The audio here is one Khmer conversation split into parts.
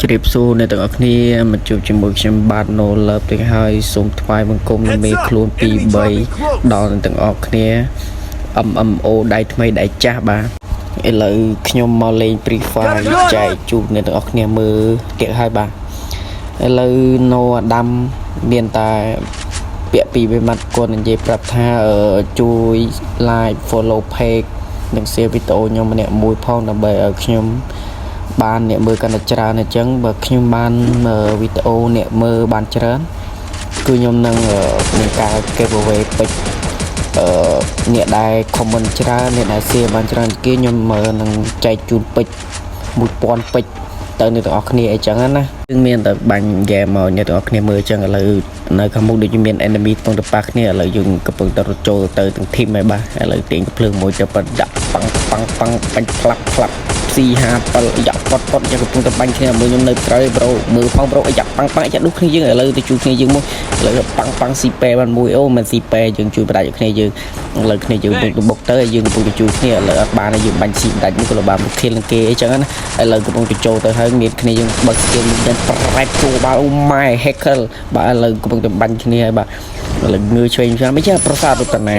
ជ្រាបសួរអ្នកទាំងអស់គ្នាមកជួបជាមួយខ្ញុំបាទ No Love ទាំងហើយសូមថ្វាយបង្គំនិងមេខ្លួន2 3ដល់អ្នកទាំងអស់គ្នា MMO ដៃថ្មីដៃចាស់បាទឥឡូវខ្ញុំមកលេង Free Fire ចែកជូនអ្នកទាំងអស់គ្នាមើលទៀតហើយបាទឥឡូវ No អាដាមមានតែពាក្យពីរបីម៉ាត់គាត់និយាយប្រាប់ថាជួយ like follow page និង share វីដេអូខ្ញុំម្នាក់មួយផងដើម្បីឲ្យខ្ញុំ បានអ្នកមើលកាន់តែច្រើនអញ្ចឹងបើខ្ញុំបានវីដេអូអ្នកមើលបានច្រើនគឺខ្ញុំនឹងមានការ giveaway ពេជ្រអ្នកដែល comment ច្រើនអ្នកដែល share បានច្រើនគេខ្ញុំនឹងចែកជូនពេជ្រ1000ពេជ្រទៅអ្នកទាំងអស់គ្នាអីចឹងណាគឺមានតែបាញ់ហ្គេមមកអ្នកទាំងអស់គ្នាមើលអញ្ចឹងឥឡូវនៅខាងមុខដូចជាមាន enemy កំពុងតែប៉ះគ្នាឥឡូវយើងកំពុងតែរត់ចូលទៅទាំង team ហើយបាទឥឡូវទាញកំភ្លើងមួយទៅបដាក់ប៉ាំងប៉ាំងប៉ាំងបាញ់ផ្លាប់ផ្លាប់ស៊ី57យ៉ាប៉តប៉តយ៉ាកំពុងតែបាញ់គ្នាមើលខ្ញុំនៅក្រោយ bro មើលផង bro អាយ៉ាប៉ាំងប៉ាំងយ៉ាដុះគ្នាយើងឥឡូវទៅជួយគ្នាយើងមកឥឡូវប៉ាំងប៉ាំងស៊ីប៉ែបានមួយអូមិនស៊ីប៉ែយើងជួយបដាច់គ្នាយើងឥឡូវគ្នាយើងទៅបុកទៅយើងកំពុងទៅជួយគ្នាឥឡូវអត់បានយើងបាញ់ស៊ីដាច់មួយក៏លបានមកខៀលនឹងគេអីចឹងណាឥឡូវកំពុងទៅចូលទៅហើយមានគ្នាយើងបើក skill មួយដល់ប្រែតចូលបាល់អូម៉ែ hacker បាទឥឡូវកំពុងតែបាញ់គ្នាហើយបាទឥឡូវងើឆ្វេងឆ្នាំមិនចេះប្រសាទរតនា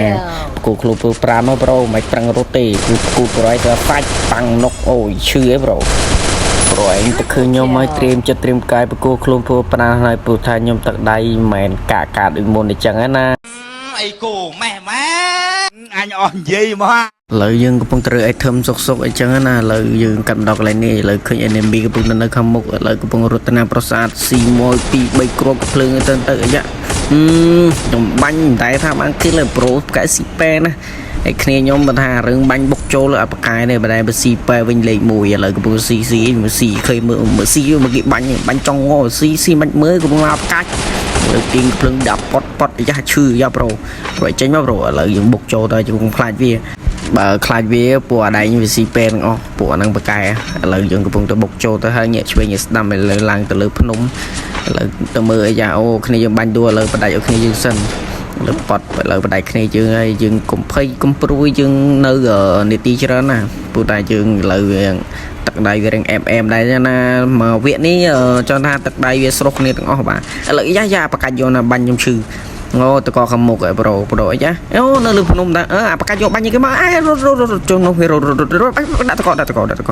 គូក្លូពើប្រានមក bro មិនប្រឹងរត់ទេគឺគូប្រយទៅសាច់ប៉ាំងនុកអូយឈឺឯ bro ព្រោះឯងទៅឃើញខ្ញុំឲ្យត្រៀមចិត្តត្រៀមកាយប្រគោខ្លួនព្រោះប្រាណហើយព្រោះថាខ្ញុំទឹកដៃមិនមែនកាកាដូចមុនអញ្ចឹងណា អីគោម៉េះម៉ែអញអស់និយាយមក ឥឡូវយើងកំពុងត្រូវ item សុកសុកអីចឹងណាឥឡូវយើងកាត់មកដល់កន្លែងនេះឥឡូវឃើញ enemy កំពុងនៅខាងមុខឥឡូវកំពុងរត់ទៅណាប្រាសាទ C1 2 3គ្រាប់ភ្លើងទៅទៅអាយ៉ាខ្ញុំបាញ់មិនតែថាបានគិតលើប្រូផ្កាស៊ីប៉ែណាហើយគ្នាខ្ញុំបើថារឿងបាញ់បុកចូលអត់ប្រកែទេបើតែបើស៊ីប៉ែវិញលេខ1ឥឡូវកំពុងស៊ីស៊ីមើលស៊ីឃើញមើលមើលស៊ីមើលគេបាញ់បាញ់ចង់ងស៊ីស៊ីមិនមើលកំពុងមកផ្កាច់លើទាញភ្លើងដាក់ប៉ុតប៉ុតអាយ៉ាឈឺយ៉ា bro bro ចេញមក bro ឥឡូវយើងបុកចូលទៅយើងខ្លាចវាបើខ្លាចវាពួកអាដែងវាស៊ីពេទាំងអស់ពួកអាហ្នឹងប្រកែឥឡូវយើងកំពុងតែបុកចូលទៅហើយញាក់ឆ្វេងស្ដាំឥឡូវឡើងទៅលើភ្នំឥឡូវទៅមើលអាយ៉ាអូគ្នាយើងបាញ់ដួលឥឡូវបដាច់ឲ្យគ្នាយើងសិនលើប៉ត់ឥឡូវបដាច់គ្នាយើងហើយយើងកុំភ័យកុំព្រួយយើងនៅនីតិច្រើនណាព្រោះតែយើងឥឡូវវាទឹកដៃវារៀងអែមអែមដែរណាមកវគ្គនេះចង់ថាទឹកដៃវាស្រុះគ្នាទាំងអស់បាទឥឡូវយ៉ាយ៉ាបកាច់យកណាបាញ់ខ្ញុំឈឺអូតកខាងមុខឯ bro bro អីចាអូនៅលើភ្នំតាអឺអាបកាច់យកបាញ់គេមកអេរត់រត់រត់ចុះនោះវារត់រត់រត់ដាក់តកដាក់តកដាក់តក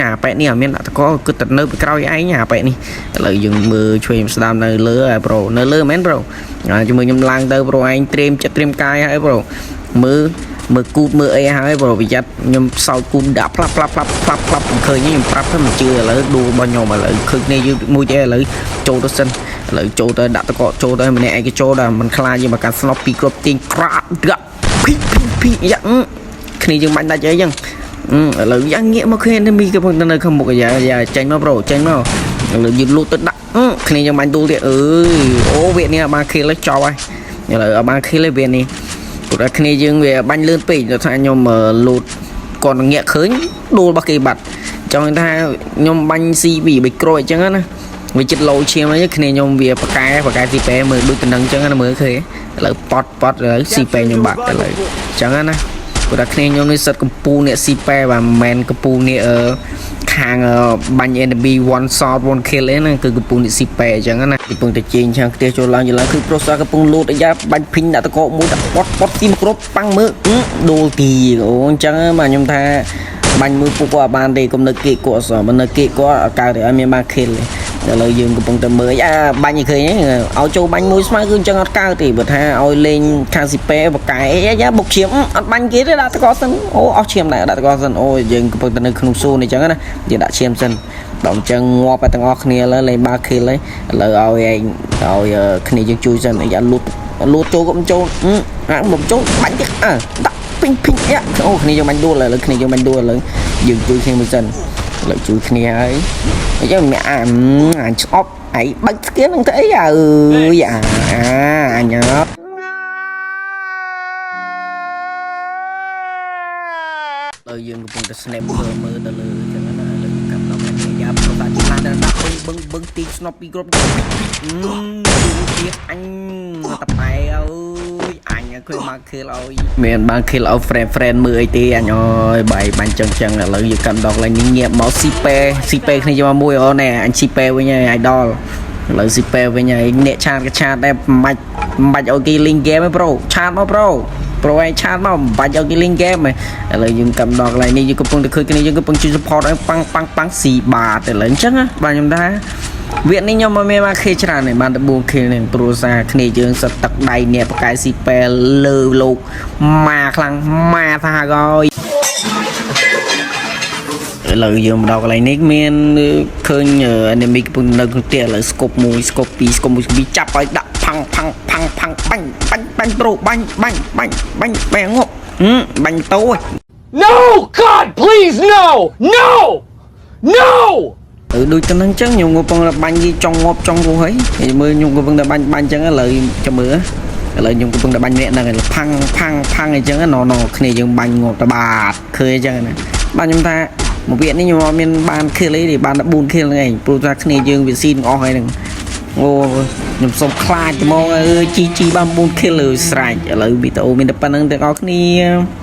អាប៉ែនេះអត់មានដាក់តកគឺតែនៅពីក្រោយឯងអាប៉ែនេះឥឡូវយើងមើលឆ្វេងស្ដាំនៅលើឯ bro នៅលើមែន bro ជាមួយខ្ញុំឡើងទៅ bro ឯងត្រៀមចិត្តត្រៀមកាយហើយ bro មើលមើលគូតមើលអីហើយ bro ប្រយ័ត្នខ្ញុំសោតគូតដាក់ផ្លាប់ផ្លាប់ផ្លាប់ផ្លាប់ផ្លាប់មិនឃើញខ្ញុំប្រាប់ទៅមិនជឿឥឡូវដួលរបស់ខ្ញុំឥឡូវឃើញគ្នាយើងមួយទេឥឡូវចូលទៅសិនឥឡូវចូលទៅដាក់តកចូលទៅម្នាក់ឯងគេចូលដល់មិនខ្លាចយើងមកកាន់ស្នប់ពីរគ្រាប់ទាញក្រាក់ដាក់ភីភីភីយ៉ាគ្នាយើងបាញ់ដាច់អីចឹងឥឡូវយ៉ាងងាកមកគ្នាមីកំពុងតែនៅខាងមុខយ៉ាយ៉ាចេញមក bro ចេញមកឥឡូវយើងលូតទៅដាក់គ្នាយើងបាញ់ដួលទៀតអើយអូវគ្គនេះបានខៀលចប់ហើយឥឡូវអត់បានខៀលទេវគ្គនេះព្រោះតែគ្នាយើងវាបាញ់លឿនពេកដល់ថាខ្ញុំលូតគាត់ងាកឃើញដួលរបស់គេបាត់ចង់ថាខ្ញុំបាញ់ស៊ីពីបិក្រូអញ្ចឹងណាវាចិត្តលោឈាមអីគ្នាខ្ញុំវាប្រកែប្រកែស៊ីប៉ែមើលដូចតំណឹងអញ្ចឹងណាមើលឃើញឥឡូវប៉តប៉តឥឡូវស៊ីប៉ែខ្ញុំបាត់ឥឡូវអញ្ចឹងណាព្រោះតែគ្នាខ្ញុំនេះសិតកម្ពូអ្នកស៊ីប៉ែបាទមិនមែនកម្ពូនេះអឺខាងបាញ់ enemy one shot one kill អីហ្នឹងគឺកម្ពូអ្នកស៊ីប៉ែអញ្ចឹងណាកំពុងតែជេងឆាងផ្ទះចូលឡើងឡើងគឺប្រុសសាកំពុងលូតអាយ៉ាបាញ់ភីងដាក់តកមួយដាក់ប៉តប៉តស៊ីមកគ្រប់ប៉ាំងមើលដួលទីអូអញ្ចឹងបាទខ្ញុំថាបាញ់មួយពួកគាត់អត់បានទេកុំនៅគៀកគាត់សោះបើនៅគៀកគាត់អត់កើតទេអត់មានបាន kill ទេឥឡូវយើងកំពុងតែមើលអាបាញ់ឲ្យឃើញឲ្យចូលបាញ់មួយស្មើគឺអញ្ចឹងអត់កើតទេបើថាឲ្យលេងខាងស៊ីប៉ែបកែយ៉ាបុកឈាមអត់បាញ់គេទេដាក់តកសិនអូអស់ឈាមដែរដាក់តកសិនអូយើងកំពុងតែនៅក្នុងស៊ូនអញ្ចឹងណាយើងដាក់ឈាមសិនដល់អញ្ចឹងងាប់តែទាំងអស់គ្នាឥឡូវលេងបាល់ kill ហើយឥឡូវឲ្យឯងឲ្យគ្នាយើងជួយសិនយ៉ាលូតលូតចូលក៏មិនចូលអាមិនចូលបាញ់ទៀតអើដាក់ពីងពីងយ៉ាអូគ្នាយើងបាញ់ដួលឥឡូវគ្នាយើងបាញ់ដួលឥឡូវយើងជួយគ្នាមួយសិនឥឡូវជួយគ្នាហើយអញ្ចឹងអាអញឆ្អប់ឯងបើកស្គៀននឹងទៅអីអើយអាអញអត់ឥឡូវយើងកំពុងតែ snap មើលមើលទៅលើអញ្ចឹងណាឥឡូវកាប់ដល់នេះយ៉ាប្រសាឆ្លាតដាក់បឹងបឹងបឹងទីស្នប់ពីគ្រប់ទៀតអញតប៉ែអើយអញ ឃើញមក kill ឲ្យមានបាន kill ឲ្យ friend friend មើលអីទេអញអើយបាយបាញ់ចឹងចឹងឥឡូវយើងកាន់ដកឡើងនេះងាកមកស៊ីពេស៊ីពេគ្នាយកមកមួយអូណែអញស៊ីពេវិញហើយ idol ឥឡូវស៊ីពេវិញហើយអ្នក chat ក៏ chat ដែរមិនបាច់មិនបាច់ឲ្យគេលេងហ្គេមទេ bro chat មក bro bro ឯង chat មកមិនបាច់ឲ្យគេលេងហ្គេមទេឥឡូវយើងកាន់ដកឡើងនេះយើងកំពុងតែឃើញគ្នាយើងកំពុងជួយ support ឲ្យប៉ាំងប៉ាំងប៉ាំងស៊ីបាតឥឡូវអញ្ចឹងណាបាទខ្ញុំថាវគ្គនេះខ្ញុំមកមានបាន kill ច្រើនទេបានតែ4 kill នេះព្រោះសារគ្នាយើងសទឹកដៃអ្នកបកកែស៊ីពេលើលោកម៉ាខ្លាំងម៉ាថាហើយឥឡូវយើងមកដល់កន្លែងនេះមានឃើញ enemy កំពុងនៅក្នុងផ្ទះឥឡូវ scope 1 scope 2 scope 1 scope 2ចាប់ឲ្យដាក់ផាំងផាំងផាំងផាំងបាញ់បាញ់បាញ់ bro បាញ់បាញ់បាញ់បាញ់បាញ់ងាប់ហឹមបាញ់តោឯង No! God, please, no! No! No! អឺដូចទៅនឹងចឹងខ្ញុំកំពុងតែបាញ់គេចង់ងាប់ចង់រស់ហើយហើយមើលខ្ញុំកំពុងតែបាញ់បាញ់ចឹងឥឡូវចាំមើលឥឡូវខ្ញុំកំពុងតែបាញ់ម្នាក់ហ្នឹងឯងផាំងផាំងផាំងអីចឹងណណគ្នាយើងបាញ់ងាប់តបាតឃើញអញ្ចឹងណាបាទខ្ញុំថាមួយវគ្គនេះខ្ញុំអត់មានបាន kill អីទេបានតែ4 kill ហ្នឹងឯងព្រោះថាគ្នាយើងវាស៊ីទាំងអស់ហើយហ្នឹងអូខ្ញុំសុំខ្លាចហ្មងអើយជីជីបាន4 kill លើស្រេចឥឡូវវីដេអូមានតែប៉ុណ្្នឹងទាំងអស់គ្នា។